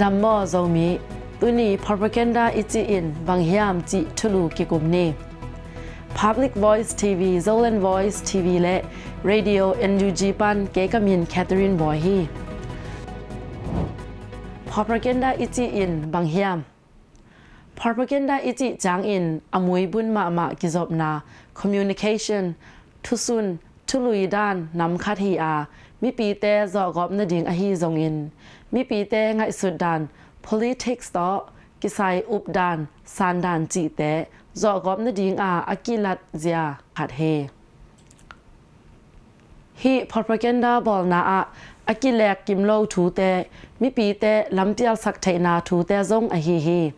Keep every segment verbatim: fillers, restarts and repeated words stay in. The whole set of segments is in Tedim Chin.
Nam maw Zomi, tuni propaganda i cih in bang hiam cih thulu kikum ni. Public Voice T V, Zoland Voice T V le Radio N U G pan kei ka min Catherine Bawi hi. Propaganda i cih in bang hiam? Propaganda i cih ciangin a muibun mahmah kizopna, communication, thusun, thului dan nam khat hi a, mipite zawhgawp nading ahi zongin, mipite ngaihsut dan, politics tawh kisai up dan, san dan cihte zawhgawp nading a a kilat zia khat hi. Hih propaganda bawlna ah a kilek kim lo thute, mipite lampialsak theihna thute zong ahi hi.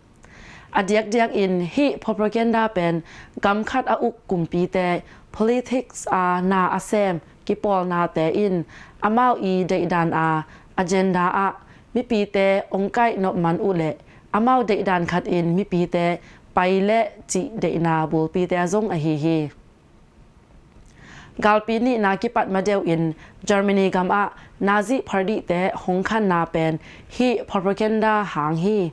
A diakdiak in hih propaganda pen gam khat a uk kumpite, politics a na a sem kipawlnate in amau i deihdan a agenda ah mipite ong kaih nop man uh leh amau deihdan khat in mipite pai leh cih deihna bulpite zong ahi hi. Galpi nihna kipat madeuh in Germany gam ah Nazi party te hong khanna pen hih propaganda hang hi.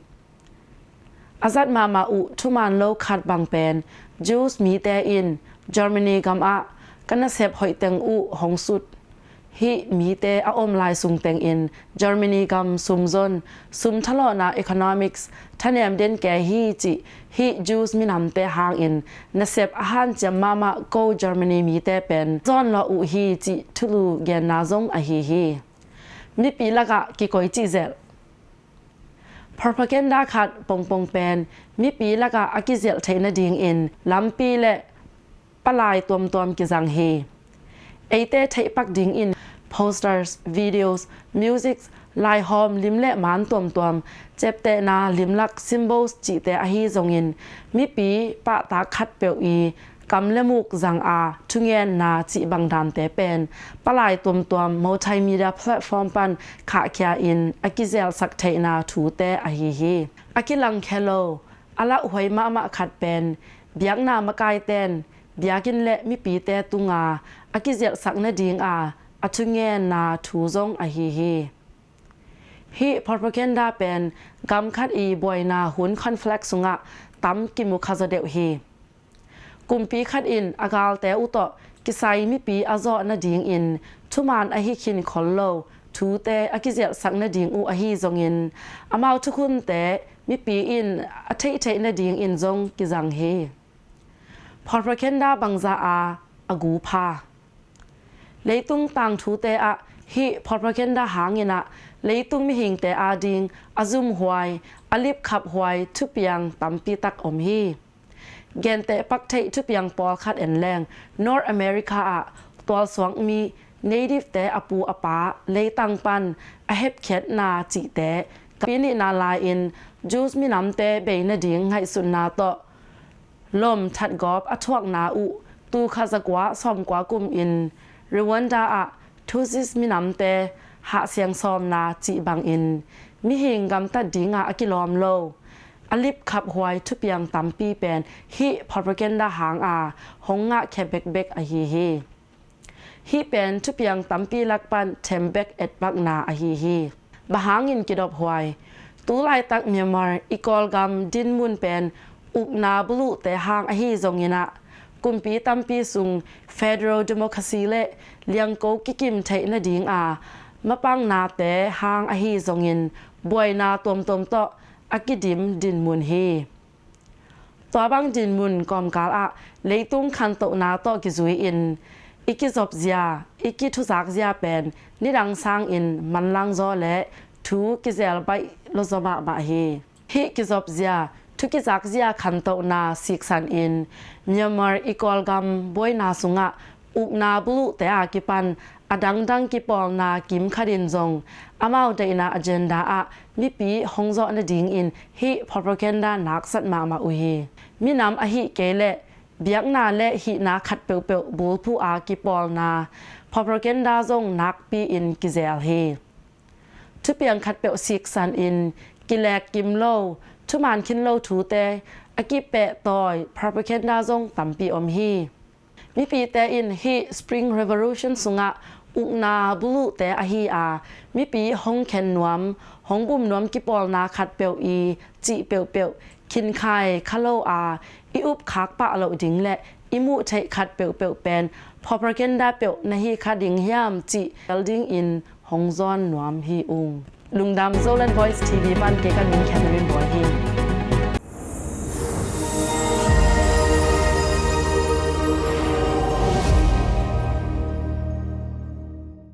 A zat mahmah uh thuman lo khat bang pen Jews mite in Germany gam ah ka nasep hoih teng uh hong sut. Hih mite a om lai sung tengin Germany gam sumzon, sum thalawhna economics thanem den ke hi cih hih Jews minamte hangin nasep a hanciam mahmah ko Germany mite pen zawnlawh uh hi cih thulu genna zong ahi hi. Mipi lakah kikoi cih zelh. Propaganda khat pongpong pen mipi lakah a kizelh theih nadingin lampi le palai tuamtuam kizang hi. Eite theihpak dingin posters, videos, music, laihawm, lim le maan tuamtuam, ceptehna, limlak, symbols cihte ahi zongin mipi pahtak khatpeuh i kam le muk zang a thungenna cih bang dante pen palai tuamtuam multimedia platform pan khahkhia in a kizelhsak theihna thute ahi hi. A kilangkhia lo, a lauhuai mahmah khat pen biakna makaiten biakinn le mipite tunga a kizelhsak nadinga a thungenna thu zong ahi hi. Hih propaganda pen gam khat i buaina hun conflict sungah tam kimu kha zaw deuh hi. Kumpi khat in a galte uh tawh kisai mipi a zawh nadingin thuman ahi khin khol lo thute a kizelhsak nading uh ahi zongin amau thukhunte mipi in a theihtheih nadingin zong kizang hi. Propaganda bangza a a gu pha. Leitung tangthute ah hih propaganda hangin ah leitung mihingte ading a zumhuai, a lipkhaphuai thupiang tampi tak om hi. Genteh pak theih thupiang pawlkhat en leng North America ah tualsuak mi native te a pu a pa leitang pan a hepkhiatna cihte, galpi nihna lai-in Jews minamte bei nading ngaihsutna tawh lom thatgawp a thuakna uh tul khat za kua sawmkua kum in Rwanda ah Tutsis minamte hahsiang sawmna cih bangin mihing gamtat dinga a kilawm lo a lipkhaphuai thupiang tampi pen hih propaganda hanga hong ngahkhia bekbek ahi hi. Hih pen thupiang tampi lak pan thembek etpakna ahi hi. Bang hangin kidophuai? Tulaitak Myanmar i Kawlgam dinmun pen ukna buluhte hang ahi zongin ah kumpi tampi sung federal democracy le liangko kikim theih nadinga mapangnate hang ahi zongin buaina tuamtuam tawh a kidim dinmun hi. Tua bang dinmun kawmkal ah leitung khantohna tawh kizui-in i kizopzia, i kithuzakzia pen nidang sangin manlang zaw le thu kizel baih lo zaw mahmah hi. Hih kizopzia, thu kizakzia khantohna siksan in Myanmar i Kawlgam buaina sungah ukna buluhte a kipan a dangdang kipawlna kim khatin zong amau deihna agenda ah mipi hong zawh nadingin hih propaganda naksat mahmah uh hi. Minam ahih kei leh biakna le hihna khat peuhpeuh bulphuh a kipawlna propaganda zong nakpi-in kizel hi. Thupiang khatpeuh siksan in kilek kim lo, thuman khin lo thute a kipehtawi propaganda zong tampi om hi. Mipite in hih Spring Revolution sungah Ukna buluhte ahi a, mipi hong khen nuam, hong bum nuam kipawlna khat peuh i cih peuhpeuh khinkhai kha lo a, i upkhak pah loh ding le i muh theih khat peuhpeuh pen propaganda peuh na hi kha ding hiam cih tel dingin hong zawn nuam hi ung. Lungdam. Zoland Voice T V pan kei ka min Catherine Bawi hi.